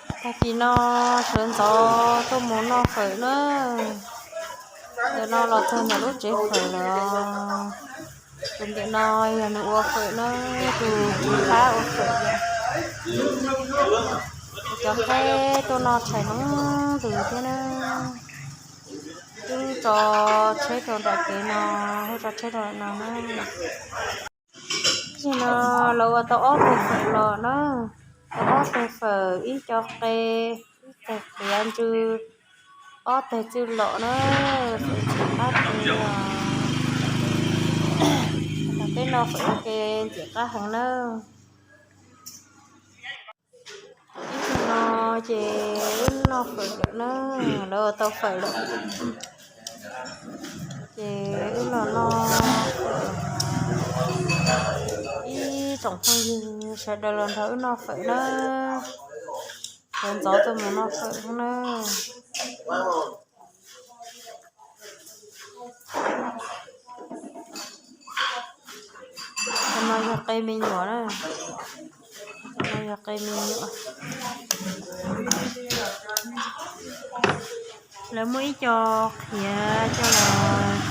Tag kis no sawv ntxov tuaj mus noj fawm na. Ntawm no los txog ntawm lub tsev fawm lawm. Tus ntawm no yog nws ua fawm na, tus txiv qab ua fawm yom. Cov qeb tuaj noj tshais hoob tus thiab na. Twb tso tsheb rau nram kev no, tso tsheb rau no na. Tam sim no lawv ua tau ob tug fawm los na, tau ob tug fawm, ib co qe, ib teg qiav ntsw, ob teg txwj lom na, fawm ntxim qab kawg li os. Thaum peb noj fawm ua ke ntxim qab heev na. Ib pliag no ces wb noj fawm lawm na, lawv ua tau fawm lawm. Ces wb los noj fawm, ib tsoom phooj ywg sawv daws los nrog wb noj fawm na. Sawv ntxov tuaj mus noj fawm xwb na. Cov no yog qe me nyuam na. Cov no yog qe me nyuam. Lawv muaj ib co qhiav coj los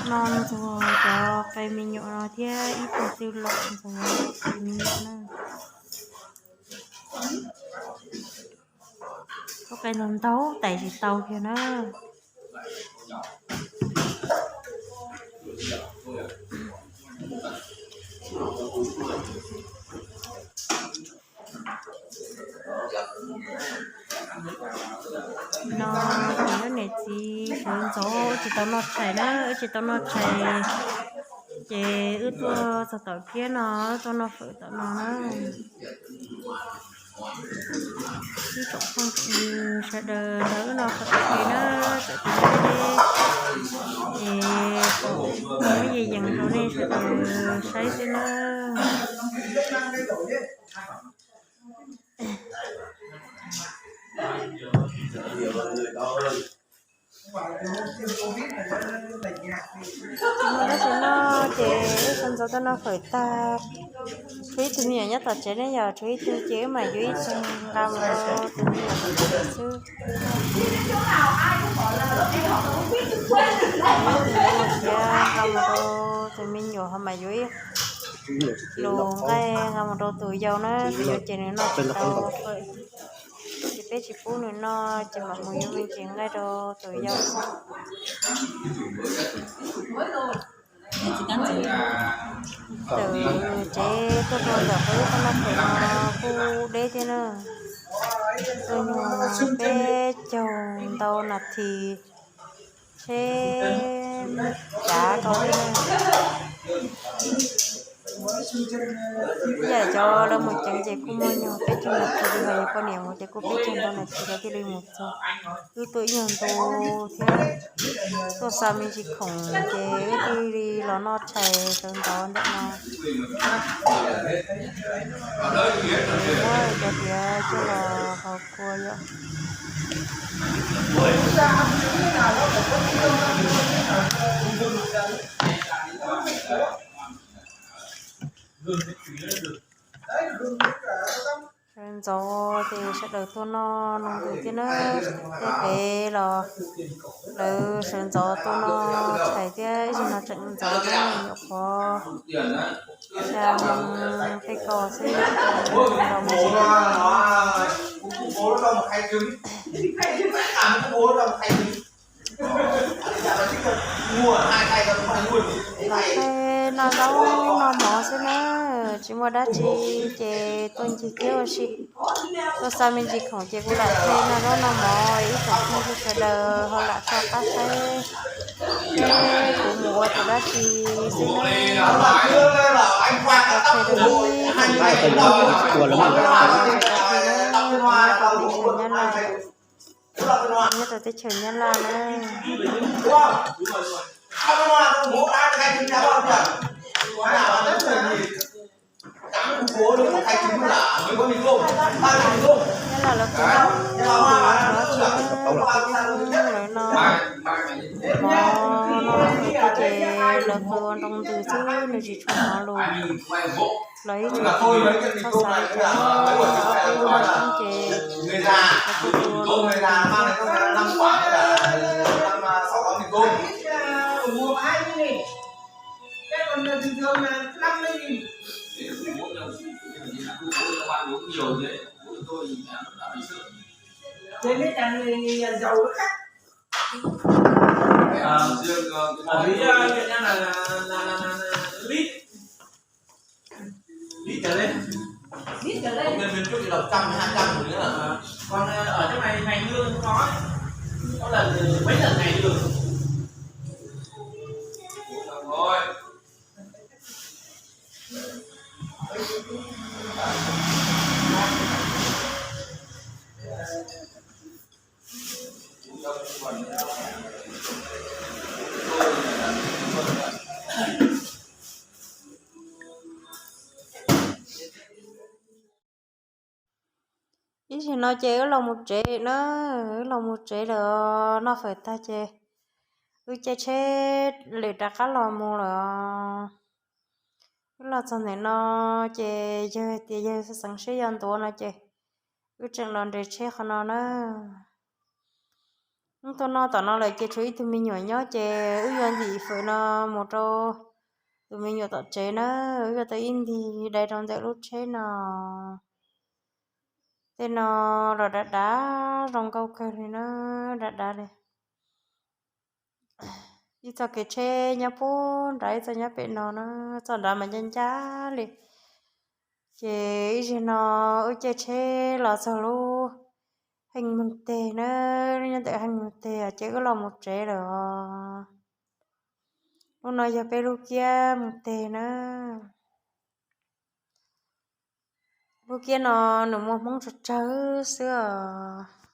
noj ntxuag cov qe me nyuam no thiab ib tug txwj lom ntxuag qe me nyuam na. Lub qe ntau ntau tais tsis tau kiag na. No kuv lub niam txiv sawv ntxov wb tsis tau noj tshais na, wb tsis tau noj tshais, ces wb tuaj txog tom kiab no, wb tuaj noj fawm tom no na. Ib tsoom phooj tsoom ywg sawv daws nrog wb noj fawm ua ke na, txawm tias nej deb, es pom muab yees yees rau nej sawv daws saib xwb na. Tsis muaj dab tsi noj ces wb sawv ntxov tuaj noj fawm tag. Tshuav ib tug me nyuam nyob tom tsev ne yom, tshuav ib tug ces wb mam yuav ib tug nqa mus rau tus me nyuam tom tsev xwb. Ib tug yuav ua siav nqa mus rau tus me nyuam ho mam yuav ib lus nqaij nqa mus rau tus yau na, tus yau ces nws noj tsis tau fawm. Ces peb tsis pub nws noj ces mam mus yuav me ntsis nqaij rau tus yau. Tawm tsev tuaj rau ntawm qhov wb tuaj noj fawm no kuj deb thiab na. Tuaj nyuag peb caug ntau nas this tsheb cav rau thiab na. Ib yam cov lawv mus ceev ces kuj muaj nyuag peb caug nas this li, ho yog poj niam mus ces kuj peb caug ntau nas this lawv thiaj li mus txog. Wb tuaj ib nyuag ntu thiab, tuaj xa me ntsis khoom ces wb thiaj li los noj tshais sawv ntxov ntawm no. Muab cov tiav coj los haus kua yom. Sawv ntxov ces sawv daws tuaj noj noo ntws thiab na, tej pem los lawv sawv ntxov tuaj noj tshais thiab, ib zaug no tseem ntxov thiab, nyuam qhuav xya moos tej ko xwb, los mus tsev. Los tshais noj zaub noj mov xwb na, tsis muaj dab tsi ces tuaj ncig kiab ua si. Tuaj xa me ntsis khoom ces kuv lam tshais noj zaub noj mov, ib tsoom phooj ywg sawv daws ho lam soj qab saib, seb kuv mus ua tus dab tsi xwb na. Tau qhia rau ib tsoom phooj ywg sawv daws thiab na, kuv nyob rau teb chaws Nyab Laj, nyob rau teb chaws Nyab Laj na. Nyob Los lawv kuj noj, lawv no mov no ces lawv qw ua nroo ntws xwb, nws tsis tshua hnov lus. Los ib tsoom phooj ywg txhob xav li cas, peb ua noj coob ces Lý, lý trở lên. Lý trở lên. Một người miền Trung thì đọc trăm hay hai trăm rồi nữa. Còn ờ, ở trong này ngày lương không nói, có lần mấy lần ngày lương. Rồi. Ib zaug no ces wb los mus tsev na, wb los mus tsev lawm, noj fawm tag ces wb caij tsheb lwm rov qab los mus lawm. Wb los txog ntawm no ces yawg tias yawg xeev siab yuav ntuav no ces wb tseem los nres tsheb qhov no na. Wb tuaj noj tom no lawm ces tshuav ib tug me nyuam nyob ces wb yuav ntim fawm no mus rau tus me nyuam tom tsev na. Wb yuav tau ib ntig dai rau ntawm lub tsheb no. Tej no los dav dav zoo nkauj kawg li na, dav dav li. Ib txoj kev tsheb nyob puag nrad, ib txoj nyob pem no na, txoj nrad mas ncaj ncaj li. Ces ib zaug no wb caij tsheb los txog lub Heej Moog teg na, nyob ntawm Heej Moog teg ces wb los mus tsev lawm os. Lub no yog peb lub kiab Moog teg na. Lub kiab no nws muaj Hmoob tsawg tsawg xwb os.